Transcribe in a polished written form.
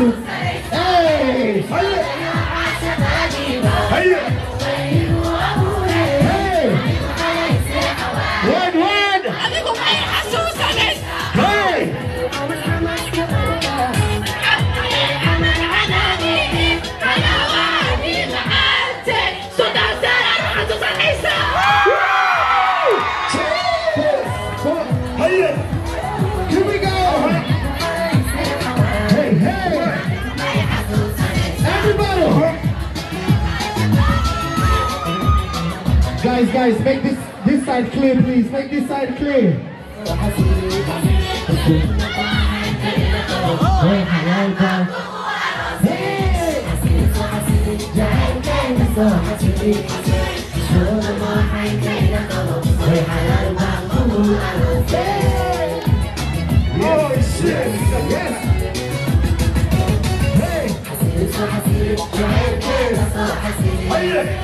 Hey! Hey! Hey! 1 1. Hey! Here we go! Hey, hey! Everybody! Guys, guys, make this side clear, please. Make this side clear. Oh shit! Yes! Hey! Hey!